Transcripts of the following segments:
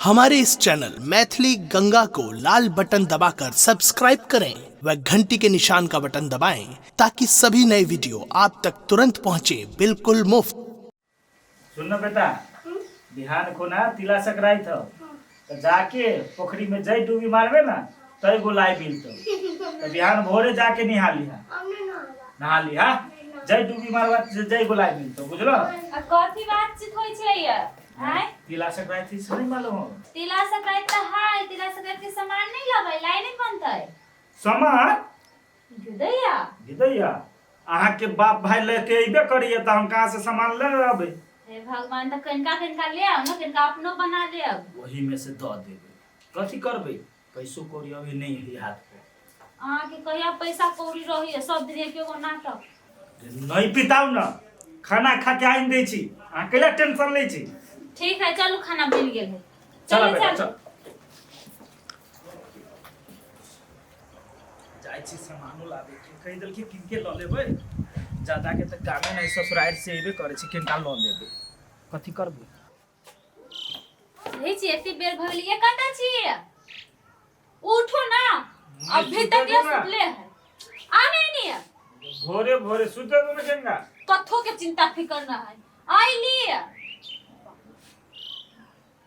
हमारे इस चैनल मैथिली गंगा को लाल बटन दबाकर सब्सक्राइब करें व घंटी के निशान का बटन दबाएं ताकि सभी नए वीडियो आप तक तुरंत पहुंचे बिल्कुल मुफ्त। सुन न बेटा, बिहान खुना तिला संक्रांति हो तो जाके पोखरी में जई डूबी मारबे ना तय गो लाई मिलतो, तो बिहान भोरे जाके निहा लिहा, नहा लिहा, जई डूबी मारबा जई गो लाई मिलतो, बुझलो? आ कथी बातचीत होइ छै ये? आँय? तिला संक्रांति से नहीं मालूम हो? तिला संक्रांति तऽ है, तिला संक्रांति के सामान नहीं लबै, लाई नहीं बनतै। सामान गिदैया। गिदैया अहाँ के बाप भाई लेके अइबे करिए तऽ हम कहाँ से सामान ले अबै? हे भगवान, तऽ कनिका कनिका ले आउ ने, कनिका अपनो बना लेब। वही में से दऽ देबै, कथी करबै? पैसो कौड़ी अभी नहीं है हाथ पे। अहाँके कहिया पैसा कौड़ी रहैया, सब दिन एके गो नाटक। नहीं पिताउ न, खाना खा के आनि दै छी, अहाँ कैला टेंशन लै छी? ठीक है, चलू, खाना बनि गेल है। चल चलू। बेटा। चलू। चल, जाइ छी सामानो लाबे के, कहि देलखिन किनके लऽ लेबै, ज्यादा के तऽ कामे नहि, ससुरारि से अयबे करै छै, किनका लऽ लेबै, कथी करबै? रहै छी, एते बेर भऽ गेल, ये कतऽ छी? उठू ना, अभी तक ले सुतले है, आ नहीं नहीं है। भोरे भोरे सुते दो ना गंगा। कथो के चिंता फिकर ना है, आई लिए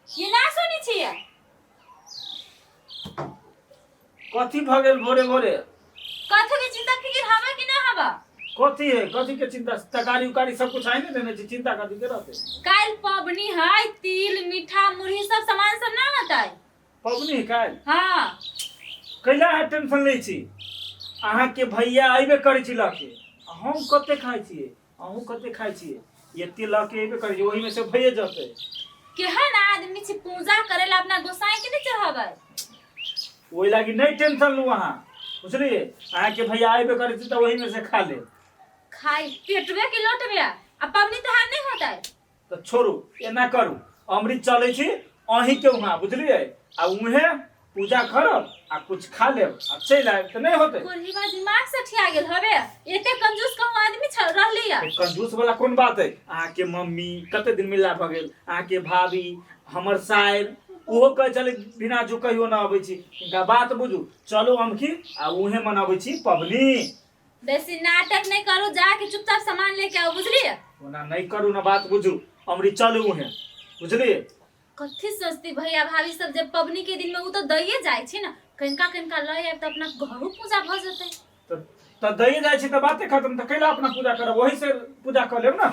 ये ना सुनी छियै। कथी भऽ गेल भोरे भोरे? कथो के चिंता फिकिर हवा कि ना हवा? कथी है, कथी के चिंता? तकारी उकारी सब कुछ आइ ने देने छी, चिंता कथी के रहते? काल्हि पबनी है, तिल मीठा मुरही सब सामान सब ना होतै? पबनी है काल्हि? हाँ। कैला अहाँ टेंशन लै छी? अहाँके भैया अयबे करै छी लऽ के, आ हम कते खाइ छियै, अहूँ कते खाइ छियै, एते लऽ के अयबे करै छी, ओहिमे से भइए जेतै। केहन आदमी छी, पूजा करे ला अपना गोसाई के नहीं चढ़ाबै? ओहि लागी नहि टेंशन लू अहाँ, बुझलियै? अहाँके भैया अयबे करै छी तऽ ओहिमे से खा लेब। खाई पेटवे के लोटवे, आ पबनी त्योहार नहीं होतै? तऽ छोड़ू, एना करू, अमृत चलै छी अहीँके वहाँ, बुझलियै? आ उहेँ पूजा करब आ कुछ खा लेब आ चलि आयब तऽ नहि होतै? कोढ़ीबा दिमाग से ठिया गेल हवे, एते कंजूस कहूँ आदमी छ रहली या। कंजूस वाला कोन बात है? अहाँके मम्मी कते दिन मिलला भऽ गेल, अहाँके भाभी, हमर साइर ओहो कहै छलै बिना जो कहियो न अबै छी। हिनका बात बुझू, चलू अमखी आ उहे मनबै छी पबनी। बेसी नाटक नहीं करू, जाके चुपचाप सामान लेके आओ, बुझलिए? ओना नहीं करू ना, बात बुझू अमरी, चलू उहे, बुझलिए? कथी सोचती भैया भाभी सब जे पबनी के दिन में उ तो दैये जाइ छै ने, कनिका कनिका लऽ आयब तऽ अपना घरो पूजा भऽ जेतै। तऽ दैये जाइ छै तऽ बाते खत्म, तऽ कैला अपना पूजा करब? वही से पूजा कऽ लेब ना।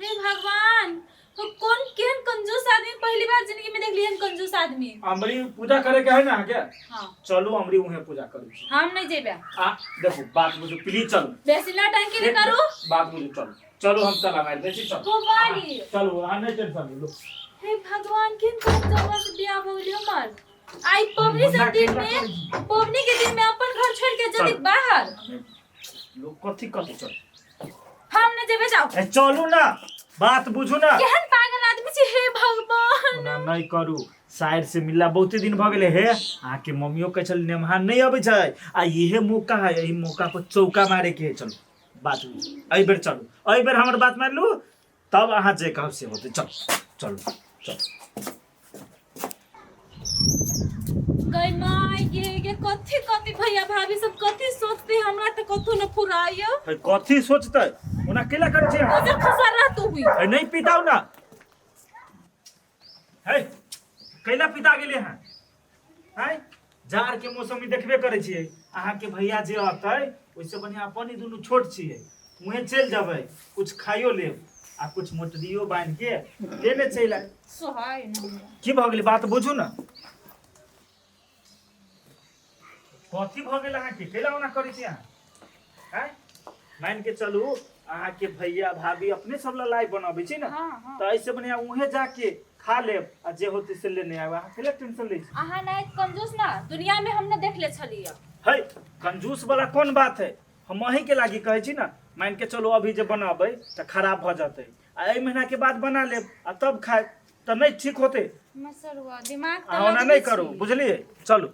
हे भगवान, तो कौन केहन कंजूस आदमी, पहली बार जिंदगी में देखली हन कंजूस आदमी। अमरी पूजा करे के है ना अहाँके? हाँ। चलू अमरी, उहे पूजा करू छी। हम नहीं जेबे। आ देखू, बात बुझू, प्लीज चलू। बेसी नौटंकी नहीं करू। बात बुझू, चलू चलू, हम चला मारि दै छी, चलू। कुमारी। चलू, अहाँ नहि टेंशन लू। हे भगवान, केहन कंजूस से बियाह भऽ गेलै हमर। आई पबनी सब दिन में, पबनी के दिन में अपन घर छोड़ के जल्दी चल। बाहर। लोग कथी कथी, चलू। हम नहीं जेबे, जाओ। ए चलू ना, बात बुझू ना। केहन पागल आदमी छी, हे भगवान। ओना नहि करू, साइड से मिलला बहुते दिन भऽ गेलै हे, अहाँके मम्मियो कहै छलै नेमहान नहि अबै छै, आ इहे मौका है, एहि मौका पर चौका मारे के है। चलू, बात बुझू, एहि बेर चलू, एहि बेर हमर बात मानि लू, तब अहाँ जे कहब से होतै। चलू चलू चलू। गई माय, ये कथी कथी भैया भाभी सब कथी सोचते, हमरा तऽ कथो न फुराइयो। है, कथी सोचतै? ओना केला करै छी अहाँ? ओजे खसा रह तू हुई। है, नहि पिताउ ना, है कैला पिता गेलै अहाँ? है, जाड़ के मौसम में देखबे करै छियै, अहाँके भैया जे अतै ओहिसँ बढ़िआँ अपन ई दुनू छोट छियै, उहेँ चलि जेबै, कुछ खाइयो लेब आ कुछ मोटरियो बान्हि के लेने चलि आयब। सोहाय न हमरा। की भऽ गेलै? बात बुझू ने, कथी भऽ गेल अहाँके? कैला ओना करै छी अहाँ? आँय, मानि के चलू अहाँके भैया भाभी अपने सब ला लाइ बनबै छी ने? हाँ, हाँ। तऽ एहिसँ बढ़िआँ उहेँ जाके खा लेब आ जे होतै से लेने आयब। अहाँ कैला टेंशन लै छी? अहाँ नहीं कंजूस ना दुनिया में हम ना देखले छलियै। है, कंजूस वाला कोन बात है? हम अहीं के लागी कहै छी ना, मान के चलू अभी जे बनाबै तऽ खराब भऽ जेतै, आ एहि महीना के बाद बना लेब आ तब खायब तऽ नहि ठीक होतै? मसरुआ दिमाग तऽ अहाँ ओना लगबै नहि करू। छी। बुझलियै? चलू।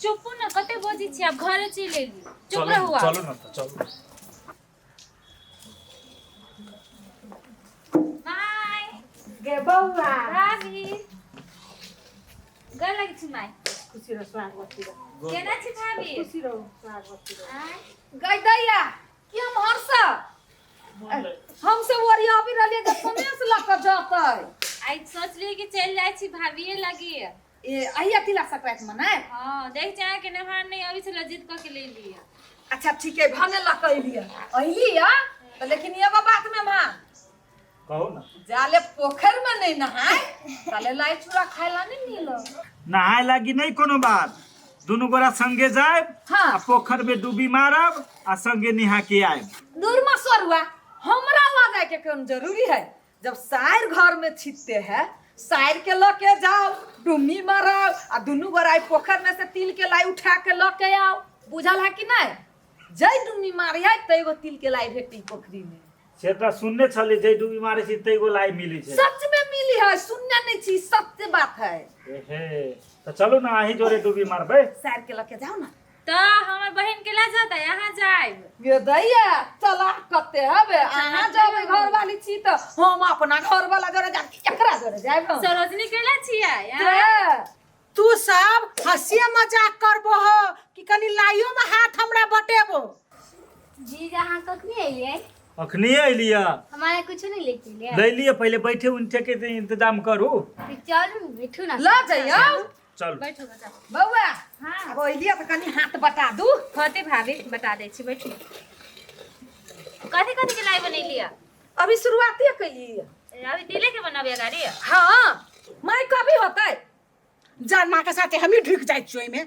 चुपू ने, कते बजै छी, आब घरे चलि एली, चुप चलू। रहू आब। चलू ने तऽ चलू। माय। गे बौआ। भाभी, गोर लगै छी माय। खुशी रहो, सोहागवती रहो। केना छी भाभी? खुशी रहो, सोहागवती रहो। आँय? गई दैया कि हम हर्ष हम सब ओरियाबी रहलियै जे सनेस लऽ कऽ जतै। आइ सोचलियै कि चलि जाइ छी भाभिये लगी। ए अहिया तिला संक्रांति मनाय? हाँ, देख चाहे के नेहान नहीं अभी छल, जिद कऽ के ले लिअ। अच्छा ठीक है, भने लऽ कऽ अयलियै अयलियै तऽ, लेकिन एगो बात में माँ कहू ना। जाले पोखरि में नहीं नहाय ताले लाई चूड़ा खाय ला नहीं मिलो। नहाय लागी नहीं कोनो बात, दुनू गोरा संगे जायब। हाँ। आ पोखर में डूबी मारब आ संगे नहा के आयब। दूर में सरुआ, हमरा लऽ जाय के कोन जरूरी है जब सायर घर में छिटते है? सायर के लऽ के जाओ, डुम्मी माराओ आ दुनू गोरा पोखर में से तिल के लाई उठा के लऽ के आओ। बुझल है कि नहीं? जै डुम्मी मारी है तै एगो तिल के लाई भेटी पोखरी में। से तऽ सुनने छली, जे डूबी मारे छी तै गो लाई मिलै छै। सच में मिली है, सुनने नहीं छी, सत्य बात है। एहे, तऽ चलू ना, अहीं जोरे डूबी मारबै। सायर के लऽ के जाओ ना। तऽ हमर बहिन के ला जाता, यहाँ जायब। ये दैया चला कते हबे, अहाँ जब घर वाली छी तऽ हम अपना घर वाला जोरे जाब, एकरा जोरे जायब हम? सरोजनी के ला छियै यहाँ? ते, तू सब हंसिए मजाक करबो हो कि कनि लाइयो में हाथ हमरा बटेबो? जी, अहाँ कखनी अयलियै? अखनी अयलियै। हमारा कुछो नहीं लेके एलियै। लै लिअ, पहिले बैठे उठे के तऽ इंतजाम करू। फिर चलू, बैठू ना। लऽ जइयौ। चलू। बैठू बच्चा। बौआ। हाँ। आब अयलियै तऽ कनि हाथ बटा दू। होते भाभी, बता दै छी, बैठू। कथी कथी के लाई बनेलियै? अभी शुरुआते कैलियै। अभी तिले के बनाबे गाड़ी? हाँ माय, कभी होतै। जरना के साथे हमही ढुकि जाइ छियै ओहिमे।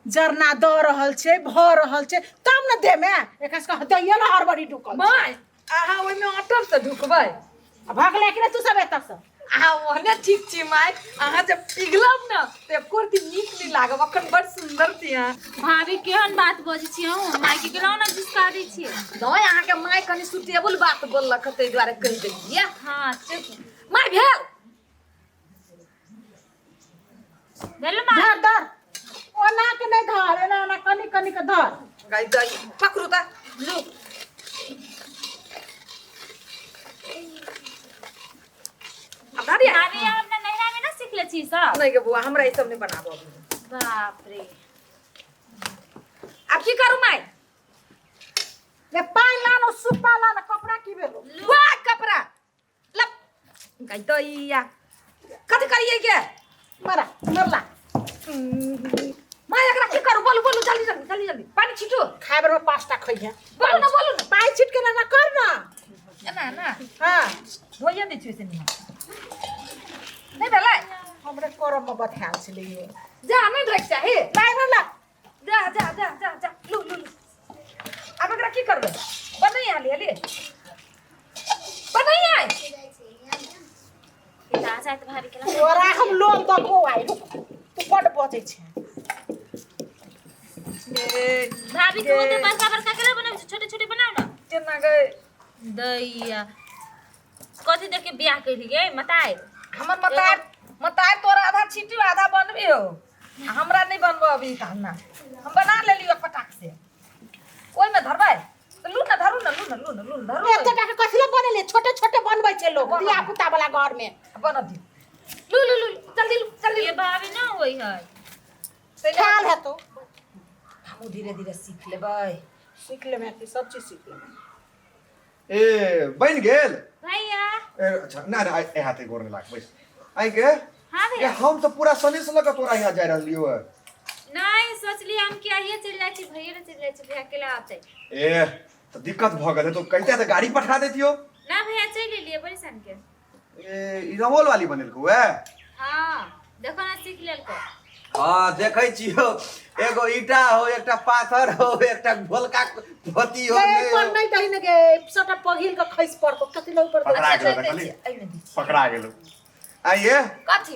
जरना दऽ रहल छै, भऽ रहल छै, तब ने देमे एकरा सबके दैये ने हड़बड़ी ढुकल छै। माय, अहाँ ओहिमे अटब से ढुकबै। आ भगले कि नहि तू सब एतऽसँ? अहाँ ओहने ठीक छी माय, अहाँ जब पिघलब ने तऽ एको रत्ती नीक नहि लागब, अखन बड़ सुन्दर छी अहाँ। भाभी, केहन बात बजै छी अहूँ? माय के केना ओना झुसका दै छियै? नहि, अहाँके माय कनि सुटेबल बात बोललक ताहि दुआरे कहि देलियै। हाँ, चुप। माय, भेल? भेल माय? धर धर, ओना के नहि धर, एना एना कनि कनि के धर। गाय दही पकड़ू तऽ लू। आब धरियै। भाभी, अहाँ अपना नैहरा में ना सीखले छी सब? नहि गे बौआ, हमरा ई सब नहि बनाबऽ अबैए। बाप रे! आब की करू माय? ले पानि लानो, सुप्पा लानो, कपड़ा की भेलो? वाह, कपड़ा लप गाय दैया, कथी करियै गे? मरा मरला। माय, एकरा की करू? बोलू बोलू, जल्दी जल्दी जल्दी जल्दी, पानि छीटू। खाय बेर में पाँचटा खइहे। बोलू ना, बोलू ना। पानि छिट के ना कर ना। एना ना? हाँ। धोइए दै छियै से निमन नहि भेलै। हमरे करम में बथायल छलै यो। जा, नहि धोइके चाही। नहि मरला। जा जा जा जा जा, लू लू लू। आब एकरा की करबै? बनै हाली हाली बनै आइ। पिता जाइत भाभी के ला। तोरा हम लोन दऽ को आइ, रुक, तू बड बजै छै। भाभी के ओते बड़का बड़का केना बनाबै छै? छोटे छोटे बनाउ ना। केना गए? दैया, कथी देख के बियाह कैली गे मताई? हमर मतार मतार, तोरा आधा छीटू आधा बनबी हो, आ हमरा नहि बनबो अभी खाना। हम बना लेलियो पटाक से। ओहिमे धरबै तऽ लू ना, धरू ना, लू ना, लू ना, लू ना, धरू। एते टाका कथी लए बनेले? छोटे छोटे बनबै छै लोग धिया पुता वाला घर में। बना दियौ, लू लू लू, जल्दी लू, जल्दी। ये भाभी, ना होई है। लू। ख्याल हेतौ। हमहूँ धीरे धीरे सीख लेबै। सीख लेबै कि सब चीज सीख लेबै। ए, बनि गेल। भैया। ए, अच्छा, ना ना, ए हाथे गोर नहि लाग, बैस आइ के। हाँ ए भैया। हम तऽ पूरा सनेस लऽ कऽ तोरा यहाँ जा रहलियौ है। नहीं, सोचली हम कि आइए चल जाइ छी, भैया ले चल जाइ छी, भैया अकेला आते। ए, तऽ दिक्कत भऽ गेल, तो कहिते तऽ गाड़ी पठा देतियौ। ना भैया, चल एलिए परेशान के। ए, ई रमोल वाली बनेलकौ ए? हाँ, देखो ना, सीख लेलको। हाँ, देखै छियौ, एगो ईटा हो, एकटा पाथर हो, एकटा गोलका धोती हो। गे नहि पर हो। नहीं दही ने गे, सबटा पघिल के खसि पड़तौ, कथी लए ऊपर पकड़ा अच्छा, गेलौ। दै देखली? छियै, एहिमे दै छियै। पकड़ा गेलौ आइए। कथी?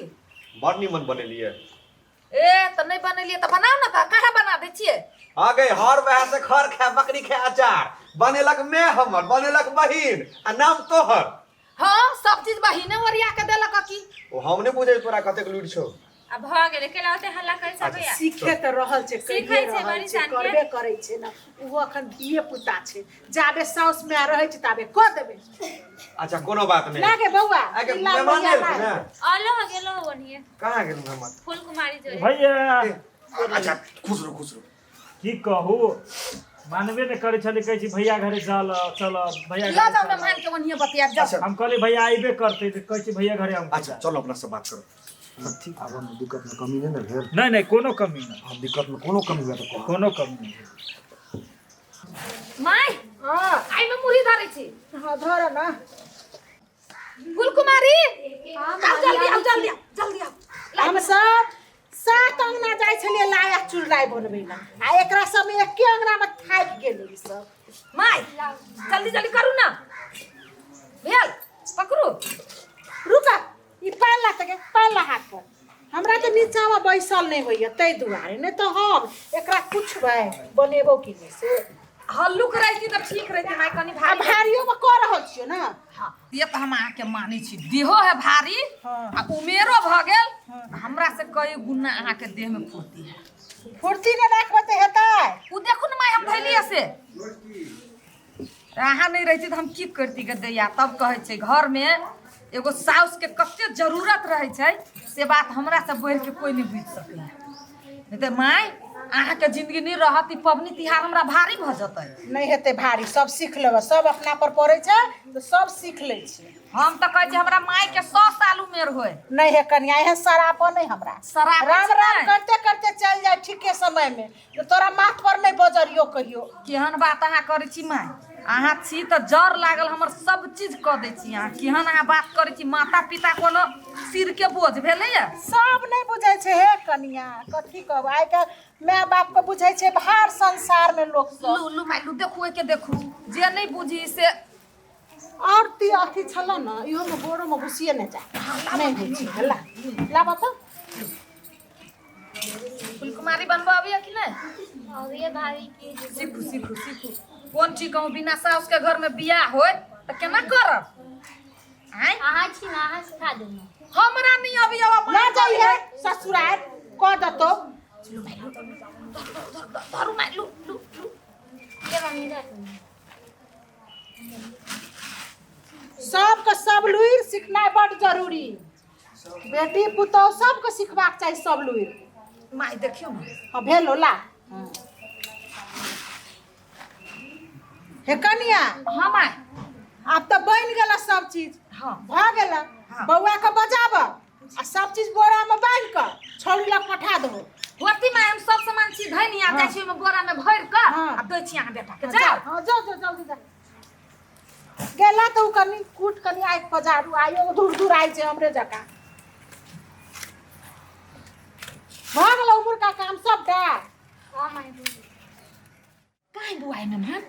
बड़ निमन बनेलियै। ए, तऽ नहि बनेलियै तऽ बनाउ ने, तऽ कहाँ बना दै छियै? हाँ गई, हर वएह से खर खाए बकरी खाए अचार, बनेलक मैं हमर, बनेलक बहिन आ नाम तोहर। हाँ, सब चीज बहिने ओरिया के देलक की। ओ हम नहि बुझै तोरा कतेक लूरि छौ। आ भऽ गेलै केला ओते हल्ला करै छै भैया सीखे तऽ रहल छै सीखै करिए छै रहल बड़ी छै शानके। करबे करै छै ने ओहो अखन धिये पुता छै जाबे साउस माय रहै छै ताबे कऽ देबै अच्छा कोनो बात नहीं लागे बौआ आगे ई लाग मेहमान भैया, एलखिन लाग। ने अलो हो गेलो हो ओनिये कहाँ गेल मेहमान फूल कुमारी जोड़े भैया अच्छा खुश रहो खुश रहो की कहू मानबे नहि करै छलै कहै छी भैया घरे चल चल भैया लऽ घरे जाउ चल। मेहमान के ओनिये बतिया जाउ अच्छा हम कहली भैया अयबे करतै तऽ कहै छी भैया घरे हम अच्छा चलो अपना सब बात करो आब हम दिक्कत में कमी नहीं ने भेल नहि नहि कोनो कमी नहि आब दिक्कत में कोनो कमी हुए तऽ कहब कोनो कमी नहि माय हँ आइ में मुरही धरै छी हँ धर ना फूल कुमारी आउ जल्दी आउ जल्दी आउ जल्दी आउ हम सब सात अंगना जाइ छलियै लाया चुड़लाइ बनबै लए आ एकरा सब एके अंगना में थाकि गेलै ई सब माय जल्दी जल्दी करू ना भेल पकड़ू रुक ई पानि ला तके पानि ला हाथ पर हमरा तऽ नीचाँमे बैसल नहि होइए ताहि दुआरे नहि तऽ हम एकरा पुछबै बनेबो कि नहि से हल्लुक रहिती तऽ ठीक रहिती माय कनि आ भारी भारियोमे कऽ रहल छियौ ने हाँ, ये तऽ हम अहाँके मानै छी देहो है भारी हाँ। आ उमेरो भऽ गेल हमरा से कई गुना अहाँके देह में फुर्ती है फुर्ती नहि राखबै तऽ हेतै उ देखू ने माय हम धैलियै से अहाँ नहि रहिती तऽ हम की करती गे दैया तब कहै छै घरमे एगो साउसके कते जरूरत रहै छै से बात हमरा से बढ़ि के कोइ नहि बुझि सकैए नहि तऽ माय अहाँके जिंदगी नहि रहत ई पबनी तिहार हमरा भारी भऽ जेतै नहि हेतै भारी सब सीख लेबै सब अपना पर पड़ै छै तऽ सब सीख लै छै हम तऽ कहै छी हमरा मायके 100 साल उमेर होय नहि हे कनिया एहन शराप नहि हमरा शराप राम छै राम नहि। करते करते चलि जाय ठीके समय में तऽ तोरा माथ पर नहि बजरियो कहियो केहन बात अहाँ करै छी माय अहाँ छी तऽ जर लागल हमर सब चीज कऽ दै छी अहाँ केहन अहाँ बात करै छी माता पिता कोनो सिरके बोझ भेलैया सब नहि बुझै छै हे कनिया कथी कहब आइ काल्हि माय बाप के बुझै छै बाहर संसार में लोक सब लू लू माय लू देखू एके देखू जे नहि बुझी से और ती अथी छल ने इहोमे बोरोमे घुसिए नहि जा नहि होइ छै हल्ला लाबऽ तऽ फुलकुमारी बनबऽ अबैया कि नहि अबैया भाभी के सीखू सीखू सीखू कोन चीज कहूँ बिना साउस के घर में बियाह होय तऽ केना करब आँय अहाँ छी ना अहाँ सिखा दू ना हमरा नहि अबैया ना जाइए ससुराल कऽ देतौ धरू माय लू लू लू के मम्मी धर दू। सबके सब लुरि सिखनाइ बड्ड जरूरी बेटी पुतोह सबके सिखबाक चाही सब लुरि माय देखियौ ने हाँ भेल होला हे कनिया हाँ माय आब तऽ बनि गेल सब चीज हाँ भऽ गेल हाँ। बौआ के बजाब आ सब चीज बोरा में बान्हि कऽ छौड़ी लग पठा दहो होती माय हम सब सामान छी धैनी आ जाइ छी ओहिमे बोरा में भरि कऽ हाँ। आ दै छी अहाँ बेटा के जाओ जाउ हाँ जाओ जाओ जल्दी जा गेला तऽ ओ कनि कूट कनि आगि पजारू आइयो दूर दूर आइ छै हमरे जकाँ भऽ गेल उम्हरका काम सबटा हाँ माय बोल। काहे बुआ है मेहमान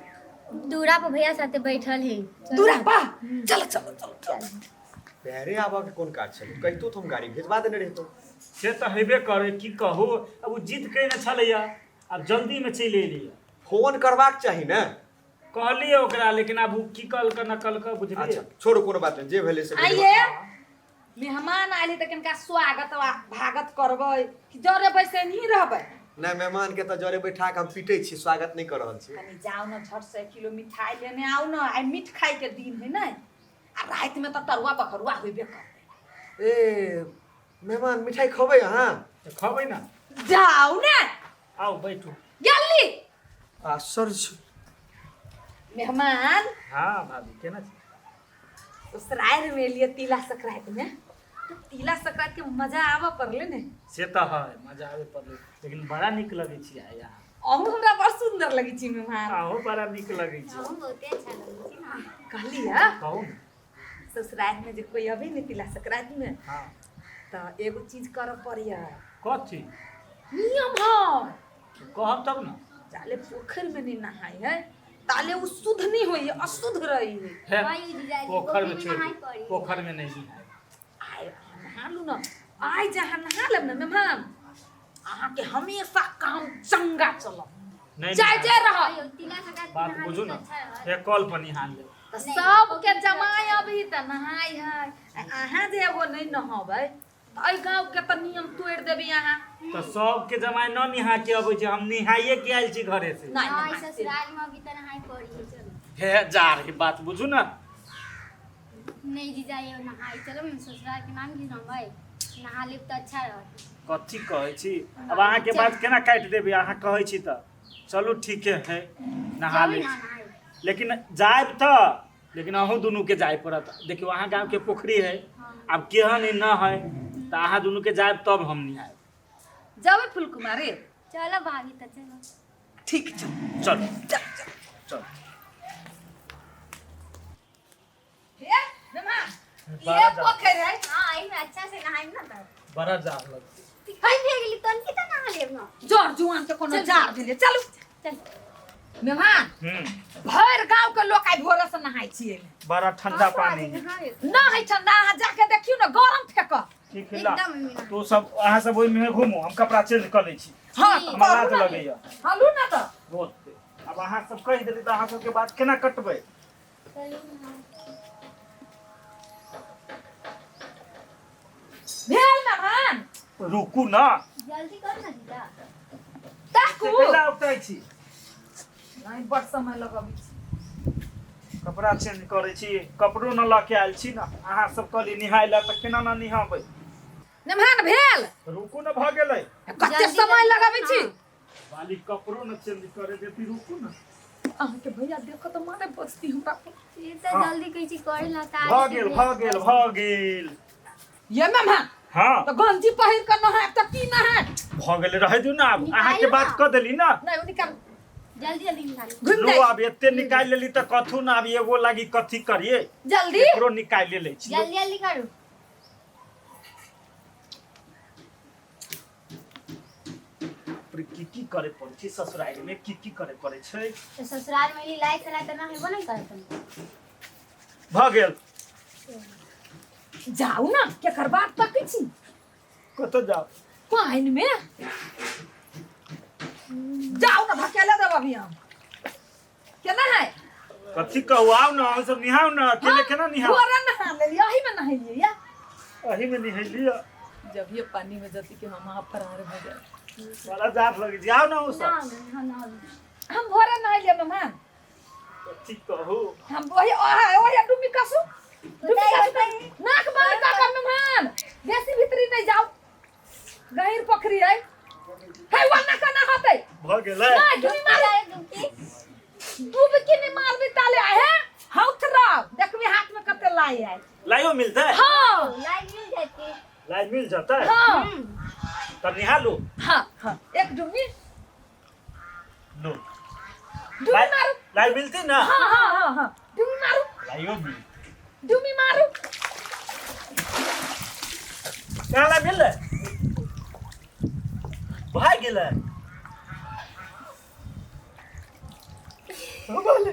दूरा पर भैया साथे बैठल है दूरा पा चलो चलो चलो चलो पैरे आबऽ के कोन काज छलै कहितो तऽ हम गाड़ी भेजवा देने रहितौ से तऽ हेबे करे की कहू अब ओ जिद कयने छलैया आब जल्दीमे चलि एलियै फोन करबाक चाही ने कहलियै ओकरा लेकिन आब ओ की कहलकै न कहलकै बुझलियै अच्छा छोड़ू कोनो बात नहि जे भेलै से भेलै। आइए मेहमान आयल है तऽ कनिका स्वागत वा भागत करबै कि जरे बैसे नहीं रहबै नहि मेहमान के तऽ जरे बैठा के हम पीटै छी स्वागत नहि कऽ रहल छी कनि जाउ ने झट से 1 किलो मिठाई लेने आउ ने आइ मीठ खाइ के दिन है ने आ राति में तऽ तरुआ बकरुआ होइबे करतै ए मेहमान मिठाई खबै अहाँ तऽ खबै ने जाउ ने आउ बैठू गेली आश्चर्य मेहमान हाँ भाभी केना छी ससुराल में एलियै तिला संक्रांति में तऽ तिला संक्रांति के मजा आबऽ पड़लै ने से तऽ है मजा आबे पड़लै लेकिन बड़ा नीक लगै छी आइ अहाँ अहूँ हमरा बड़ सुन्दर लगै छी मेहमान अहूँ बड़ा नीक लगै छी अहूँ बहुते अच्छा लगै छै ना कहली है कहू ने ससुराल में जे कोई अबे ने तिला संक्रांति में हाँ तऽ एगो चीज करऽ पड़ैया कथी नियम है कहब तब ने जाले पोखर में नहीं नहाय है ताले उ शुद्ध नहीं होई है अशुद्ध रही है हे वही जीजाजी पोखर में पोखरि में छोड़ नहाय दू पड़ी पोखर में नहीं नहाय आइ अहाँ नहा लू ने आइ जे अहाँ नहा लेब ने मेहमान अहाँके हमेशा काम चंगा चलत नहीं जाय जाय रह कहियो तिला संक्रांति बात नहा बुझू लेब ने तऽ अच्छा रहत। हे कल पर निहाल लेब तऽ नहि, सबके पोखरि जमाय अभी तऽ नहाय है आ अहाँ जे एगो नहीं नहबै तऽ एहि गाँव के तऽ नियम तोड़ि देबी अहाँ। तऽ सबके जमाय न निहा के अबै छै, हम निहाइए के आयल छी घरे से। नहि हाँ नहाय से। ससुराल में अभी तो नहाई पड़ी है। चलो। हे जा रही बात बुझू ना। नहीं जीजा ये नहाई चलो न, ससुराल के नाम की भाई नहा लेब तो अच्छा रहत। कथी कहै छी? अब अहाँके बात केना काटि देबै? अहाँ कहै छी तऽ चलू ठीके है, नहा चलू लै ना छी। नहाई। लेकिन जायब तऽ लेकिन अहूँ दुनूके जाय पड़त। देखियौ अहाँ गाँवके पोखरी है, आब केहन है न है, तऽ अहाँ दुनूके जायब तब हम निहायब। जाबै फुलकुमारी? चलो भाभी तो चलो। ठीक छौ। चलू। चल चल। चलू। हे मेमा, ये पोखरि है। हाँ एहि में अच्छा से नहाई ना तब। बड़ा जाड़ लगतै। हाय भे गेली तन की तो नहा लेब ना। जर जुआन के कोनो जार भेलै। चलू। चल। मेहमान, भरि गाँव के लोक आइ भोरे से नहाय छियै। बड़ा ठंडा पानी है। नहा लेब। न है ठंडा, अहाँ जाके देखियौ ने, गरम फेक। ठीक है ला। एकदम ओहिमे नहा। तू सब अहाँ सब ओहिमे घूमू, हम कपड़ा चेंज कऽ लै छी। हँ। हमरा लाज करू ने। लगैया। हलू ने तऽ। बहुत। आब अहाँ सब कहि देली तऽ अहाँ सबके बात केना कटबै? चलू नहा। भेल मेहमान? रुकू ना। जल्दी करू ना जीजा। ताकू। केला उपटाइ छी? नहि, बड़ समय लगबै छी। कपड़ा चेंज करै छी, कपड़ो न लऽ के आयल छी ने। अहाँ सब कहली निहाय लए तऽ केना न निहाबै? मेहमान भेल? रुकू ने, भऽ गेलै। कते जल्दी समय जल्दी लगबै छी? बाली कपड़ो न चेंज करे देती, रुकू न। अहाँके भैया देखो तऽ मारे बजती हमरा पर। ये तो जल्दी कहै छी करे ला तऽ भऽ गेल, भऽ गेल, भऽ गेल। ये मेहमान। हाँ। तऽ गंजी पहिर कऽ नहायब तऽ की नहायब? भऽ गेलै, रहै दियौ ने आब। निकालू अहाँके बात ना। कऽ देली ने। नहि, ओ निकाल। जल्दी जल्दी निकालू। घुमि लो जाइ। आब एते निकालि लेली तऽ कथू ने, आब एगो लागी कथी करियै? जल्दी। एकरो निकालि लै छी। जल्दी जल्दी करू। पर की की करे पड़ै छै ससुराल में, की की करे पड़ै छै? तऽ ससुराल में ई लाइ सलाइ तऽ ना हेबो नहि करत। भऽ गेल। जाउ ने, केकर बात तकै छी? कतऽ जाउ? पानि में जाउ ने, धकेले देब अभी हम। केना है? कथी कहू, आउ ने अहाँ सब निहाउ ने, अकेले केना निहाउ? भोरे नहा लेलियै, अही में नहेलियै या। अही में निहेलियै। जब ये पानी में जती कि हम वहाँ फरार हो जाए। बड़ा जाड़ लगे छै, आउ ने अहूँ ना सब। ना ना। हम भोरे नहेलियै मेहमान। कथी कहू? हम वही ओहे ओहे डुबी कसू, डुबी कसू, नाक बंद कर के मेहमान, बेसी भीतरी नहीं जाओ, गहीर पोखरी है। हे वन्ना कना होतै? भऽ गेलै। नहीं, डुबी मारू, डुबकी नहीं मारबी ताले आहे हौथ रह, देखबी हाथ में कते लाई आय। लाइयो मिलतै? हाँ। लाइ मिल जाती। लाई मिल जतै? हाँ। तब निहा लो। हाँ हाँ, एक डुबी। लो। डुबी मारू। लाई मिलती ना? हाँ हाँ हाँ हाँ, डुबी मारू। लाइयो मिल। डुबी मारू। कहाँ लाई मिललै? भाग गेलै। हो गेलै।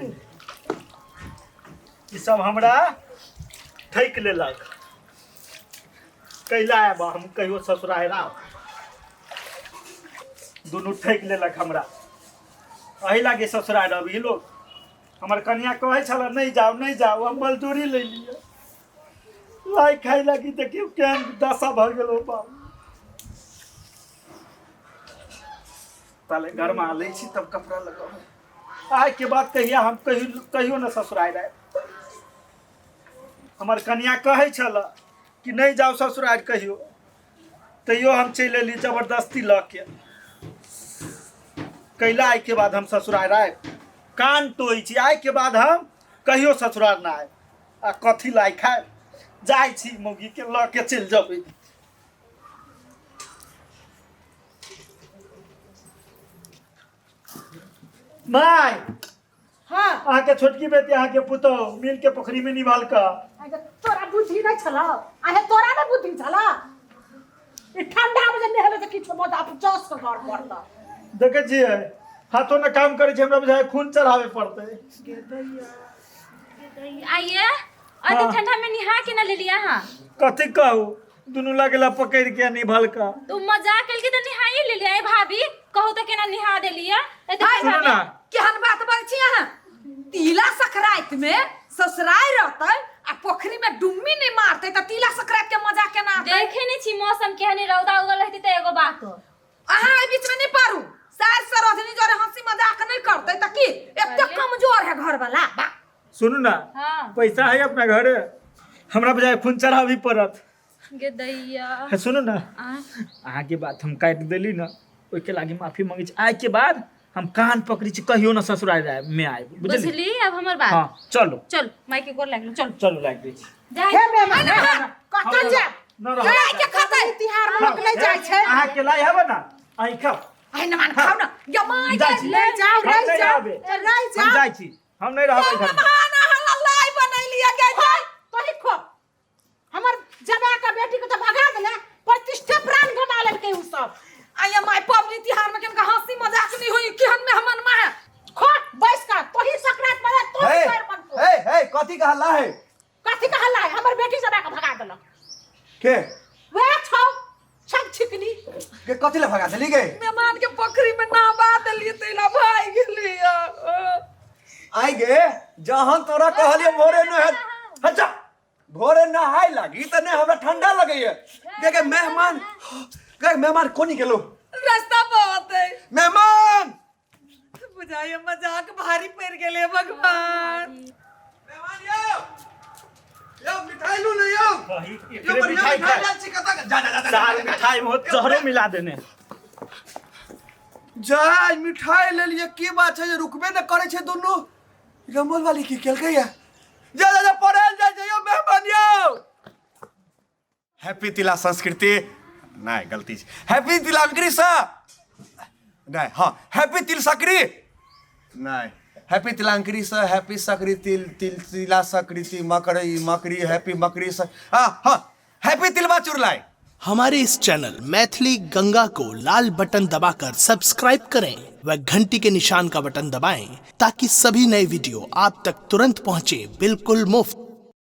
ई सब हमरा ठकि लेलक। कैला आयब हम कहियो ससुराल? दुनू ठकि लेलक हमरा। एहि लागी ससुराल अभी लोग। हमर कनिया कहै छल नहि जाउ, नहि जाउ, हम मजदूरी ले लिअ। लाइ खाइ लागी देखियौ केहन दशा भऽ गेल। हो बाप, ताले गरमा लै छी तब कपड़ा लगाबै। आइ के बाद कहिया हम कहियो कहियो न ससुराल आयब। हमर कनिया कहै छल कि नहि जाउ ससुराल कहियो, तैयो हम चलि एली जबरदस्ती लऽ के। कैला आइ के बाद हम ससुराल आयब? कान टोइ छी, आइ के बाद हम कहियो ससुराल ना आयब। आ कथी लाइ खायब? जाइ छी, मौगी के लऽ के चलि जेबै। माय। हाँ। अहाँके छोटकी बेटी, अहाँके पुतोह मिल के पोखरी में निभाल का। आगे तोरा बुद्धि नहीं छल? आहे तोरा नहीं बुद्धि छल? ई ठंडा में जे नहेबे तऽ किछु मजा जस के घर पड़त। देखै छियै, हाथो ने काम करै छै, हमरा बुझाय खून चढ़ावे पड़तै। आइए अते हाँ। ठंडा में निहा के ना लेलिए अहाँ? कथी कहू, दुनू लगेला पकड़ के निभल का। तो मजाक कल के तो निहाइए लेलिए। ए भाभी, कहू तो केना निहा देलिए एते हाय, ठंडा सुनू में? ना। केहन बात बजै छी अहाँ? तिला संक्रांति में ससुराल रहतै आ पोखरी में डुम्मी नहीं मारतै तऽ तिला संक्रांति के मजा केना आतै? देखे नहीं छी मौसम केहने रौदा उगल रहती त एगो बात हो। अहाँ एहि बीच में नहीं पारू। सार सरोजनी जोरे हंसी मजाक नहीं करते त की एते कमजोर है घर वाला। सुनू ना हाँ। पैसा है अपना घरे, हमरा बजाय खून चढ़ाबी पड़त। गे दैया है सुनू ना अहाँ के बात हम काटि देली ना, ओहिके लागी माफी मांगे छी। आइ के बाद हम कान पकड़ी छी, कहियो ना ससुराल में आए, बुझली? बुझली अब हमर बात। हाँ चलो चल माई के गोर लागलो, चल चलो लाग दै छी। जाय हे मेहमान कतऽ जायब? न रह लाइ के खतै तिहार में लोक नहि जाइ छै। अहाँ के लाई हबे ना, अहीं खाओ। आइ नमान खाओ ना या माई जाइ के छी। नहि जाउ, हम रहि नहि जाउ, रहबै। रहि हम जाउ। जाइ छी, हम नहीं रहबै घर में। मेहमान अहाँ लाई बनैलियै गे जाय। तोही खो। हमर जमा के बेटी के तऽ भगा देले, प्रतिष्ठे प्राण गमा लेलकै उ सब। आइ माय पबनी तिहार में केनका हंसी मजाक नहीं होई, केहन मेहमान मा है। खो बैस कर, तोही सकरात में तोही हे पैर बनतो। हे हे कथी के हल्ला है? कथी के हल्ला है? हमर बेटी जमा के भगा देलक। के वएह छौ छक छिकनी। के कथी ले भगा देली गे? मेहमान के पोखरी में नहबा देलियै तैला भागि गेलियै। आई गे जहन तोरा कहलिए भोरे न है, अच्छा भोरे नहाय लागी त ने हमरा ठंडा लगैया। गे गे मेहमान, गे मेहमान कोनी गेलो? रास्ता बहुत है मेहमान। बुझाइए मजाक भारी पड़ गेलै भगवान। मेहमान यो यो मिठाई लू ने यो। वही यो एकरे बढ़िया मिठाई मिठाई खाए। लाल छी कतऽ जा जा जा जा, सार मिठाई में होत जहरो मिला देने। जा मिठाई ले लिए की बात छै जे रुकबे न करै छै दुनू। रमोल वाली की केलकै या? जा जा जा पड़ल जा जा यो मेहमान यो। हैप्पी तिला संस्कृति नहीं गलती छै। हैप्पी तिलांकरी सा नहीं, हाँ हैप्पी तिल सकरी नहीं, हैप्पी तिलांकरी सा हैप्पी सकरी तिल तिल तिला सकरीति मकरी मकरी हैप्पी मकरी सा हाँ हाँ हैप्पी तिलवा चुरलाई। हमारे इस चैनल मैथिली गंगा को लाल बटन दबाकर सब्सक्राइब करें व घंटी के निशान का बटन दबाएं ताकि सभी नए वीडियो आप तक तुरंत पहुंचे बिल्कुल मुफ्त।